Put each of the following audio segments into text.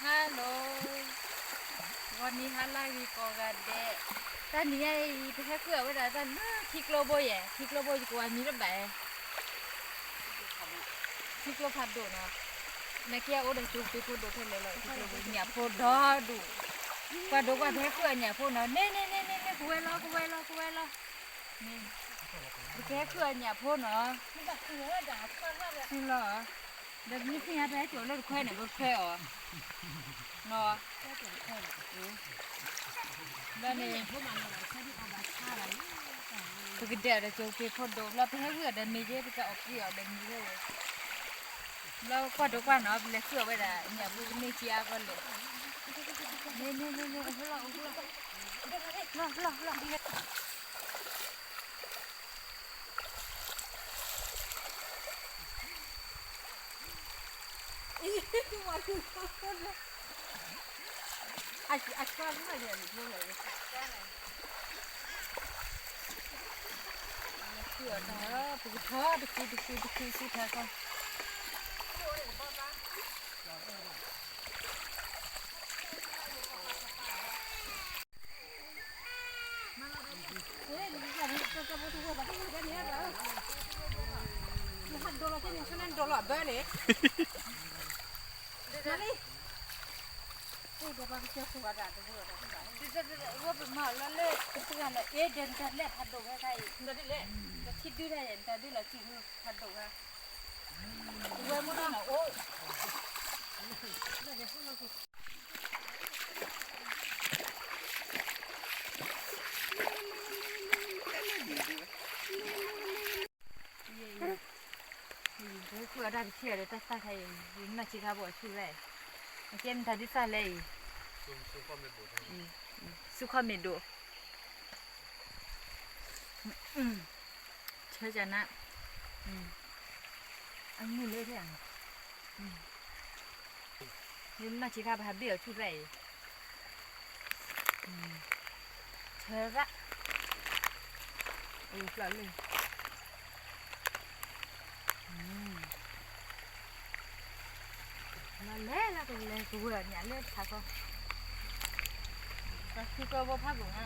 Hello, ဂီၤနံၤဟါလၢအဂ့ၤကိးဂၤဒဲး, တနံၤညါအံၤ ပဟဲဃုအီၣ်ဝဲဒၣ်တၢ်လၢထံကျိဘိယဲၢ်, ထံကျိဘိယကဝၤမံၤတဘၣ်, ထံကျိဖးဒိၣ်နီၤ, နာ်က့အိၣ်ဒီးကၠိပ့ၤဖိဒိၣ်ဖဲလဲၣ်လီၤ, ထံကျိဘိညၣ်ဖိဒီဒူၣ်, ကွၢ်ဒိကွၢ် ပဟဲဃုအီၣ်ညၣ်ဖိနီၤ, န့ၣ်န့ၣ်န့ၣ်န့ၣ်န့ၣ် ကဝဲၤလီၤ ကဝဲၤလီၤ ကဝဲၤလီၤ, န့ၣ်, ပကဟဲဃုအီၣ်ညၣ်ဖိနီၤ, လီၤ ဒီးမ့ၢ်သ့ၣ်ညါ ပဟဲစိာ်လၢတခွဲန့ၣ် ပခွဲအီၤ, လၢန့ၣ်, ပကဒဲးအီၤဒီးကၠိပ့ၤဖိဒိၣ်လီၤ, ပဟဲဝံၤအီၤဒီးမ့ၢ်ယဲ ပကအီၣ်ပှံၤအီၤဒီးမ့ၢ်ယဲဝဲ, လၢကွၢ်ဒိကွၢ်နီၤ ပလဲၤဃုအီၣ်ဝဲဒၣ်ညၣ်ဖိကန့ၢ်က့အါကီလဲၣ်, န့ၣ်န့ၣ်န့ၣ်န့ၣ် လီၤလီၤလီၤလီၤ အကၢ်လၢယဲၢ်န့ၣ်, ပကထီၣ်တစု တစု တစု စုထီၣ်ခီ ဟဲဒိလီၤက့န့ၣ် ဆၢနၢဒိလီၤဘၢန့ၣ်, ဝဲပမၤလီၤလၢတဂၤလၢ အ့ဒဲး နတၢ်လဲၣ်ဖးဒိၣ်ဝဲတၢ်အံၤ, ဒီးထံဒုတၢ်ယဲၢ် နတၢ်ဒုလီၤကံၢ်ဖးဒိၣ်ဝဲ, ဝဲမ့ၢ်နီၢ်အိၣ် ဃုအတၢ်တထံၣ်ဒီးတၢ်သၣ်ခါအံၤ ယမၤဆံခါဘိးဆူၣ်ဝဲ, အကဲနတၢ်ဒုးသၣ်လဲၣ်အံၤ, ဆူခီမ့ၢ်ဒိၣ်, ဆၢကနၣ်, အမုၢ်လၢထဲ, ယမၤဆံခါပဟးဘ့ၣ်အီၤဆူၣ်ဝဲအံၤ, ဆၢရၣ်, အိၣ်ဖျိလၢ လီၤလဲၣ်လၢကလဲၤ ကဝဲၤအီၤညၣ်လၢထးခီ, ပှၤဃုကီဘိဖးဘိၣ်ဧါ,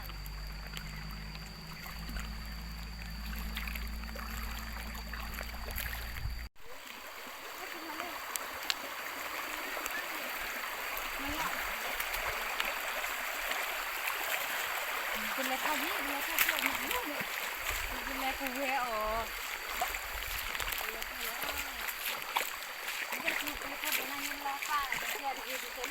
ကလဲၤထီၣ်ဒ် ကလဲၤထီၣ်ဖျိမး, ကလဲၤကဝဲၤအီၤ, လၢထံ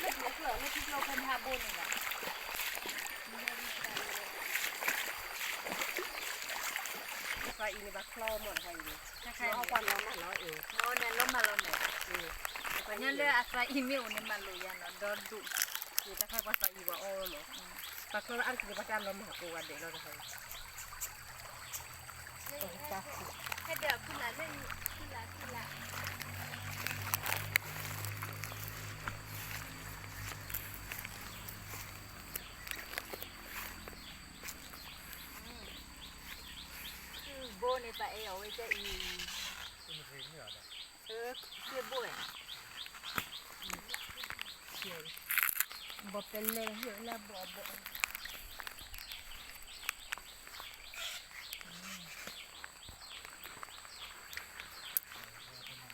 ကျိဖဲမဟါဘိန့ၣ်ဘၣ်, ပှၤအံၤန့ၣ် ဘၣ်ချီမီၢ်တခါအံၤန့ၣ်, ပှၤလီၤမၢ်လီၤအံၤ, မ့ၢ်န့ၣ်လီၤမၢ်လီၤမၢ်, ပှၤညါလၢအသးအံၤမ့ၢ်အိၣ်န့ၣ် မၢ်လိာ်ယၤနီၤ ဒီဒူၣ်, တၢ်ခါပှၤသးအံၤပှၤအီလီၤမၢ်, ပှၤချီလၢအါတက့ၢ်န့ၣ် ပှၤတၢ်လီၤမၢ်ကိးဂၤဒဲးလီၤတခါအံၤ ဟဲဒီးဖုလးလၢ ဖုလး ဖုလး ဘိန့ၣ် ပအဲၣ်အီၤဝဲကအံၤ, စ့ဘိ, ဘီပလဲဟ့ၣ်လၢဘီဘီ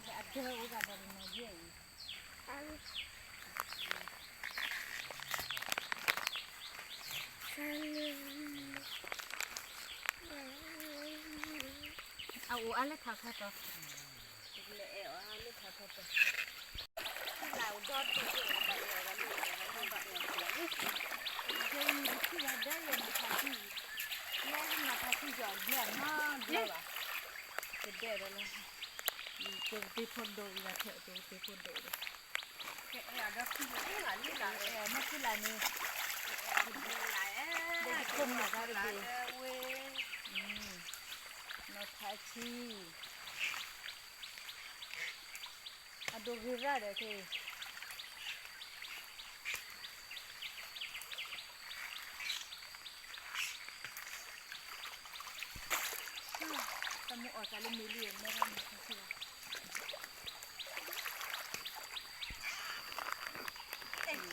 အဒၢအိၣ်ဂၤဒီးနၤယဲၢ်အံၤ, အအိၣ်အါလၢထးခီတီ, လဲၤအဲၣ်အီၤလၢထးခီတီ, လၢအိၣ်ဒီဒူၣ်ဒိၣ် ဘၣ်အဲၣ်အီၤဂၤလၢ ဘၣ်အဲၣ်အီၤလၢ, ယဲအံၤ ပထံၣ်ဂၤဒဲးယဲၢ်မ့ၢ်ထးထံ, လၢမ့ၢ်ထးထံယီၤဘျဲၣ်နီတဘျီဘၣ်, ကဒဲးဒီးလီၤ, ကၠိကပ့ၤဖိဒိၣ်အံၤ လီၤထဲးကၠိကပ့ၤဖိဒိၣ်ဒီး ကအဲၣ်အီၤဒီးဖုလးလံလး, မ့ၢ်ဖုလးန့ၣ်, လၢယခိၣ်မုၣ်တၢ်တဘ့ၣ်, နီၢ်ထးထံ, အဒိးဂ့ၤရၣ်ဒီးက့ၤ တၢ်မ့ၢ်အီၣ်သးလၢမ့ၢ်လံ မ့ၢ်တၢ်မ့ၢ်ခါဆူၣ်လီၤ, အဲၣ်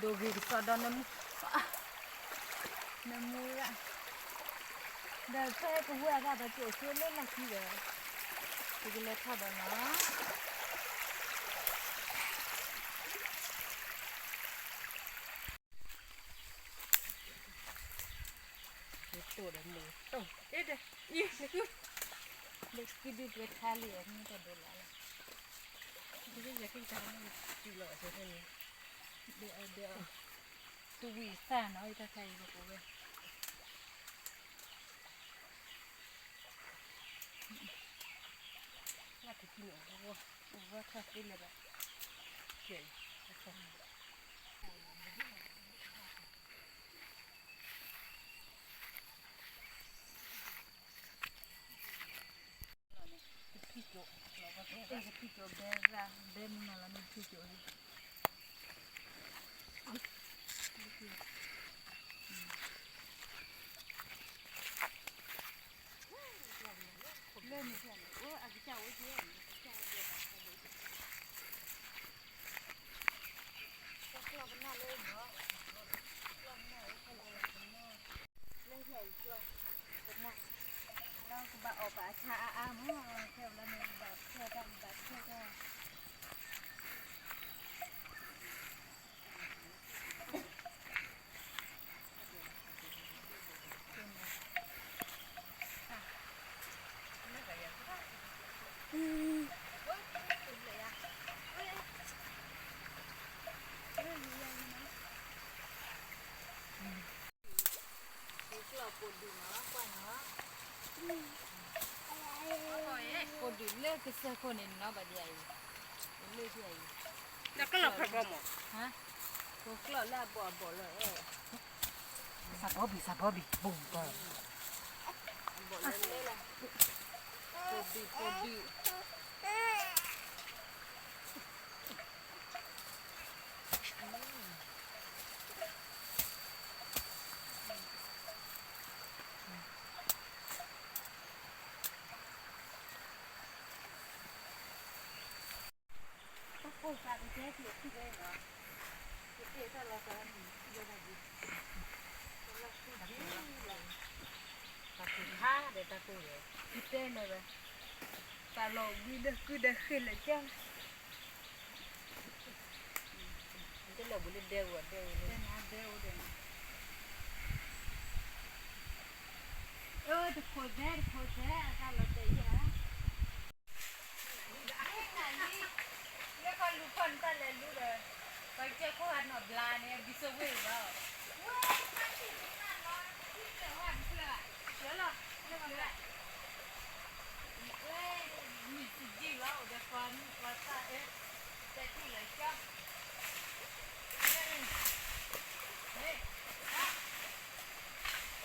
ဒိဂ့ၤကစီဒီနမူ, နမူရၣ်, ဒီးဖဲကဝဲၢ်အဂၤဒီးကအိၣ်ဆိလၢလီၢ်ခံဒီး, ပကလဲၤထီၣ်ဒီးနီၤ. တိၢ်ဒီးမုၢ်တိၢ်, အ့ဒီး, အံၤ, နကု, လၢကံဒုပှဲၤထါလံ အမ့ၢ်တၢ်ဒိးလၢ်လၢ်, ဒ်ယကံတၢ်မ့ၢ်တုၤလီၤအသိးန့ၣ်, ဒီးအဒီး, တဝံၤသၣ်နီၤ ယတၢ်ခါအံၤပကဝဲ လၢတထံၣ်န့ၣ် အဂီၢ်ထီၣ်သ့လၢၤဘၣ်, ကဲ, ကဖံကၠိ, ကဖံကၠိဘဲရၣ်, ဘဲမုၢ်နီၤလီၤန့ၣ်ကဖံကၠိလံ. လၢကဘၣ်အီၣ်ပာ်ဆါအါအါမး, ခဲအံၤလၢန့ၣ် ဘၣ်ဖျဲၣ်တၢ် ဘၣ်ဖျဲၣ်တၢ် ကိးဒုးလၢကစၢၢ်ခိၣ်န့ၣ်နီၤ ဘၣ်ဒ်အံၤ, လၢဒ်အံၤ, တၢ်ကလီၤဖးကီမး, ကိးကျီၢ်လၢအဘီၣ်အဘီၣ်လီၤ, စးဘီဘံၣ် စးဘီဘံၣ် ဘိၣ်ဘီၣ်, အဘီၣ်လၢလဲၣ်လီၤ, ကိးဒုး ကိးဒုး တၢ်ကိၢ်သးကကဲထီၣ်ထံၣ်ဝဲလီၤ, ကကဲထီၣ်လီၤသးနံၤထံၣ်ဝဲဒၣ်ဒ်, တၢ်ကိၢ်ခါဒီးတၢ်ကိၢ်ဒီး, ကတဲလၢၤဝဲ, တၢ်လီၤဝံၤလၢကုဒီးဃ့ၢ်လၢကၠီ တဲလၢၤဘူးလၢဒဲအိၣ် ဒဲအိၣ်လၢ, ဒဲအိၣ်ဒီး, အၢ တခိၣ်သဲ တခိၣ်သဲ အတၢ်လီၤတဲာ်ယဲၢ်ဧါ, အဟဲနၤလံ, လၢခီလူၤခီၣ်နတၢ်လဲၤလူဒီး, ပှၤကဲခိၣ်ဟးနီၣ်ဘျါန့ၣ် အဘံၤစိဝ့ၢ်ဘၣ်, ဝဲ နၢ်ထံၣ်နၢ်လီၤ နၢ်ထံၣ်ကျၢၢ်ဟီၣ်တဖျၢၣ်, ကျၢၢ်လီၤ ကျၢၢ်လီၤ မ့ၢ်စံးဒံးလီၤ အိၣ်ဒီးပှၤမုၣ်ပှၤသၣ်အၢ, တဲထူၣ်လၢကၠ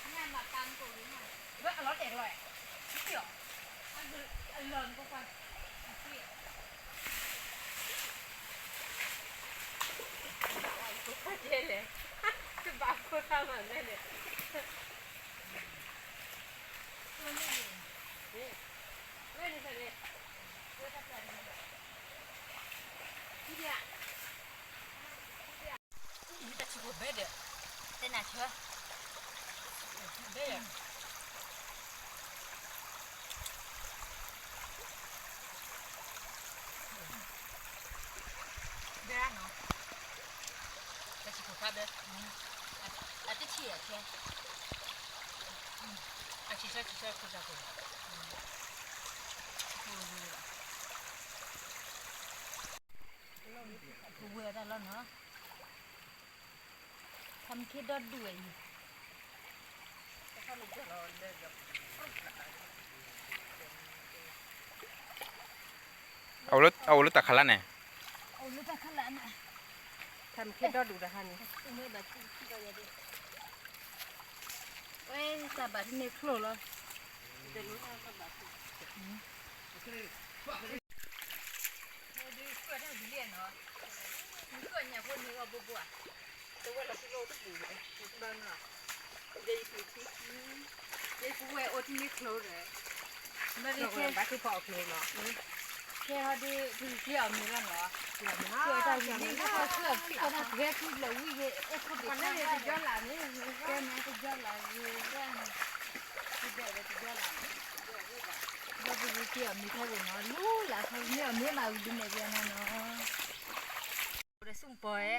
ီ, နမၤပာ်နကိးဂ့ၤမး, ဘၣ်အလီၤတဲာ်လီၤ, အလီၤနကိးကွၢ်, ကဲလဲၣ်, ကဘၣ်ဖိသၣ်မၤလဲၣ်န့ၣ် တၢ်ထံၣ်ဖိဘဲဒီး, တဲနၤဆၢ, ဘဲဒီး, ဘဲနီၤ, တၢ်ထံၣ်ဖိဖးဘဲ, အတထံၣ်အဆၢ, အဆံဆၢဆံဆၢခိၣ်သၣ်ခိၣ်, ပဝဲဒၣ်လီၤနီၤ, ထါမ့ၢ်ခ့ဒီဒူၣ်ဝဲအံၤ, အအိၣ်လၢတၢ်ခးလၢ်န့ၣ်, အအိၣ်လၢတၢ်ခးလၢ်န့ၣ်, ထါမ့ၢ်ခ့ဒီဒူၣ်တခါန့ၣ်, ဝဲတၢ်ဘၣ်ထံန့ၣ်ချိၣ်လီၤ, တလိၣ်တၢ်ဘၣ်ထံ, ဒုးကွၢ်တၢ်ဒ်လဲၣ်နီၤ, ဒုးကွၢ်ညၣ်ဖိန့ၣ်အီၤဘိဘိဧါ, တဝဲလီၤဆူလိာ်တပူၤ, ဘၣ်နီၤ, ဒ်ယပူၤထံ, ဒ်ပူၤဝဲအိၣ်ထံန့ၣ်ချိၣ်ဒီး, ဘၣ်သ့ၣ်ခဲဘၣ်သ့ၣ်ဖီအီၤချိၣ်လီၤ, ကဲဟီဒ် ဖုက့ၤအီၣ်မ့ၤလီၤနီၤ, ကဲတၢ်ဝံၤလံ ကဲတၢ်ဝံၤလံ ကဲတၢ်ဝံၤလံ အဲၣ်ခိၣ်ဘ့ၣ်တၢ် ကဲန့ၣ်တယီလၢ်ဂ့ၤ တယီလၢ်, ဒီးပက့ၤအီၣ်မ့ၤခဲဝဲနီၤ လူလၢ်ခီမ့ၢ်အီၣ်မ့ၤမးဝံၤဒ်န့ၣ်ပယီၤနီၤနီၤ, အိၣ်ဒီးဆူၣ်ပီၤဧဲ,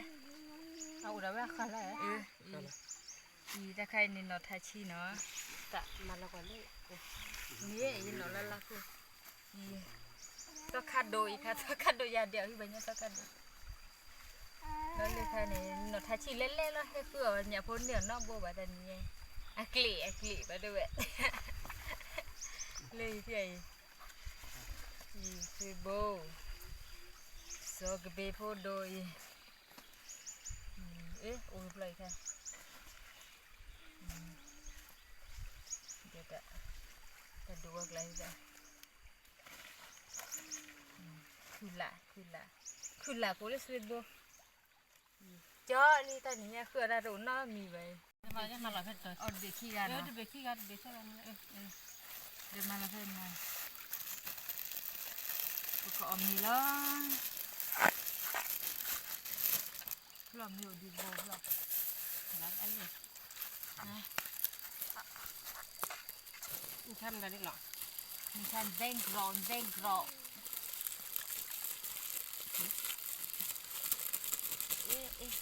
အအိၣ်ဒီးဝဲအခါလၢ အံၤတၢ်ခါအံၤန့ၣ်နီၢ်ထါဆံနီၤ, မ့ၢ်အံၤနီၢ်လၢလၢခိၣ်, သီခါဒိၣ်အံၤခါ သီခါဒိၣ်ယၤဒဲးအီၤဟံၣ်ဘၣ်ညါသီခါဒိၣ်, လၢလၢခါန့ၣ် နီၢ်ထါဆံလဲၣ်လဲၣ်လီၤ ဟဲဃုအီၣ်ညၣ်ဖိန့ၢ်အီၤနီတဘိဘၣ်တၢ်န့ၣ်, အကျ့ၣ် အကျ့ၣ်ဘၣ်တဝဲ, လၢအံၤဖဲအံၤ, အံၤသုဘိ, စီၤကဘ့ၣ်ဖိဒိၣ်အံၤ, အ့ အိၣ်ဖျီၣ်အံၤခါ, တၢ်ဒိၣ်ဝဲကျါ ခုၣ်လၢ် ခုၣ်လၢ် ခုၣ်လၢ်ကိးလၢသုဘိ, ကၠီလံတၢ်န့ၣ် ညါဃုအီၣ်တၢ်တအိၣ်နီတမံၤဘၣ်, အီၣ်တဘ့ၣ်ခံဂၤနီၤ, ဒီးမၤလီၤဖဲမၤ, ပကအီၣ်မ့ၤလီၤ, ဖျီၣ်မ့ၤအိၣ်ဒံးဘိဖျီၣ်, မ့ၢ်ဆါမတၤဒ်လီၤ, မ့ၢ်ဆါဘဲကရီး ဘဲကရီး, အ့ အ့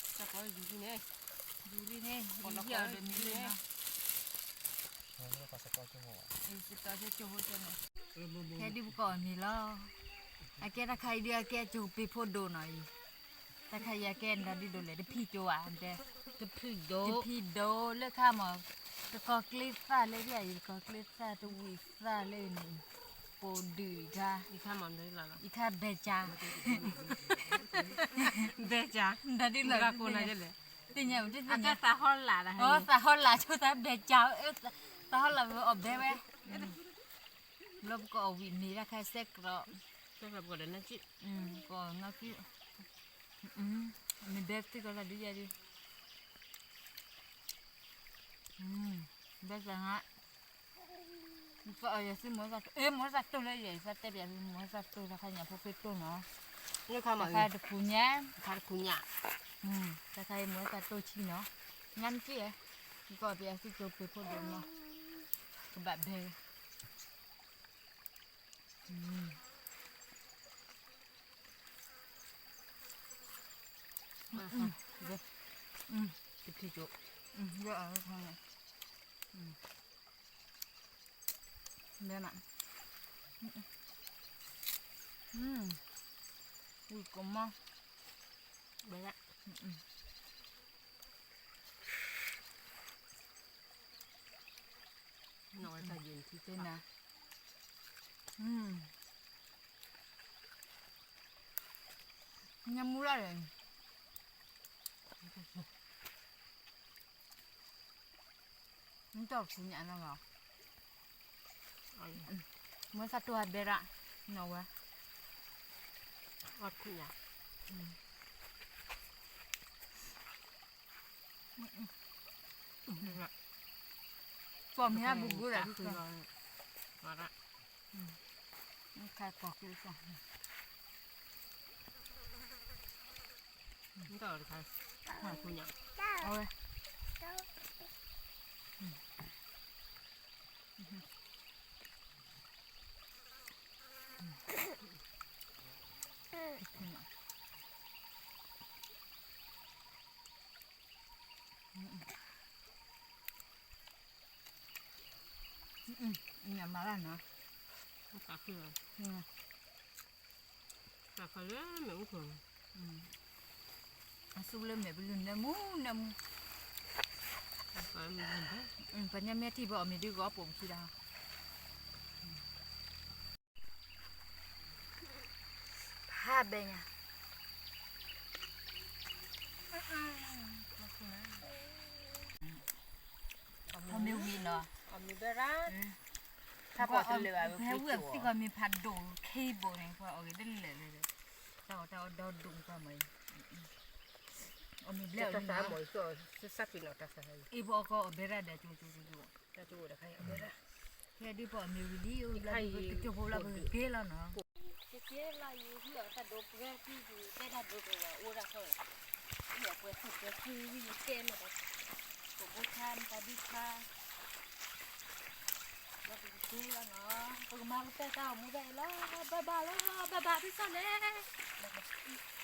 တၢ်ကီယူၤလံန့ၣ်, ယူၤလံန့ၣ် ယူၤလံအီၤဒီးမ့ၢ်လၢနီၤ, စတီၢ်ကၠိဖိကၠိန့ၣ်, ဟဲဒုးပကအီၣ်မ့ၤလီၤ, အကဲတၢ်ခါအံၤဒုးအကဲကၠိပ့ၤဖိဒိၣ်နီၤအံၤ, တၢ်ခါအံၤအကဲနတၢ်ဒုးဒိၣ်လဲၣ် တဖံကၠိဧါ, တဖံဒိၣ်, တဖံဒိၣ်လၢခါမး, တကီၤကျ့သၣ်လၢဒ်အံၤ တကီၤကျ့သၣ်တဝံၣ်သၣ်လၢန့ၣ်, ပိာ်ဒုၣ်အံၤခါ, အံၤခါဘဲကၠါ, ဘဲကၠါ, တၢ်ဒုးလီၤ, သးဟီလာ်, သးဟီလာ်ဆိသးဘဲကၠါ, သးဟီလာ်ဝဲအီၣ်ဘဲဝဲ, လၢပကအီၣ်ဝံၤမ့ၤတၢ်ခါစဲကရီး, ကီးနီကံ, မ့ၢ်ဘဲသ့ကီးလၢဒုးယၤဒုး, ဘဲသးငါ, ကီးအီၣ်ယဲၢ်သ့မိၢ်သးတိၢ်, အ့မိၢ်သးတိၢ်လၢယဲၢ်သးတဲပယၤသ့မိၢ်သးတိၢ်တၢ်ခါညၣ်ဖိဖ့တိၢ်နီၤ, တၢ်ခါတခူညါ, တၢ်ခါတခူညါ, တၢ်ခါအံၤမိၢ်သးတိၢ်ဆံနီၤ, ညါနက့, ကီးပယၤသ့ကၠိပ့ၤဖိဒိၣ်နီၤ, ကဘၣ်ဘဲ တဖံကၠိ, ဘဲမး, ဝံၤကမီၤ, ဘဲဒၣ် နီၢ်ဝဲတၢ်ယံၤနထံတဲနၤ, ညၣ်မူရၣ်လဲၣ်, နတၢ်ခူညၣ်နီၤလီၤ, မ့ၢ်သးတိၢ်ဟးဘဲရၣ်, နီၢ်ဝဲ, အီၣ်ခူညၣ် ပီၢ်မ့ၢ်ဟဲဘူးဘူးဒီး, ခါကီၢ်ကျူသီၣ်, အဝဲ မၤလၢနီၤ, တၢ်ခါလၢမဲာ်အိၣ်ခိၣ်, အသူလၢမဲာ်ပလုၢ်နၢမူနၢမူ, ပညါမ့ၢ်ထံၣ်ပအီၣ်မ့ၤဒုးဂီၤပိာ်ပခံဒၣ် ဖးဘဲညါ, အီၣ်မ့ၤဝံၤနီၤ, ဖဲဝံၤအသံကွၢ်မ့ၢ်ဖးဒိၣ် cable န့ၣ် ကွၢ်အီၣ်ဂ့ၤတလဲၣ်လၢ တၢ်အီၣ်တၢ်အီဒီဒိၣ်ကွၢ်မးအံၤ, အီၣ်မ့ၤဘျဲၣ်အီၤလံနီၤ, အ့ၣ်ပအီၣ်ကီအီၣ်ဘဲရၣ်ဒီး ကၠိကၠိကၠိ, တၢ်ကၠိတခါအီၣ်ဘဲရၣ်, ဖဲဒုးပအီၣ်မ့ၤဝံၤလံ အိၣ်ဘျီဒုး ပကၠိဖိလၢပကက့ၤလီၤနီၤ. ကက့ၤလီၤ ယဟံၣ်အီၤတၢ်ဒိးပှဲၤ ဖဲယတဲတၢ်ဒိးကဝၤအိၣ်ဒၣ်ခီ, ဟံၣ်အီၤပှဲၤသူၣ်ပှဲၤသးဝံၤ ယတဲလၢၤဒီး ကိးဘိဆါ မတၤဒုဆါ လၢပကက့ၤလီၤနီၤ. ပကမၤကတၢၢ်တၢ်အိၣ်မူဒၣ်အံၤလီၤ. ဘၣ်ဘၣ်လီၤ, ဘၣ်ဘၣ်ဖုစီလဲၣ်.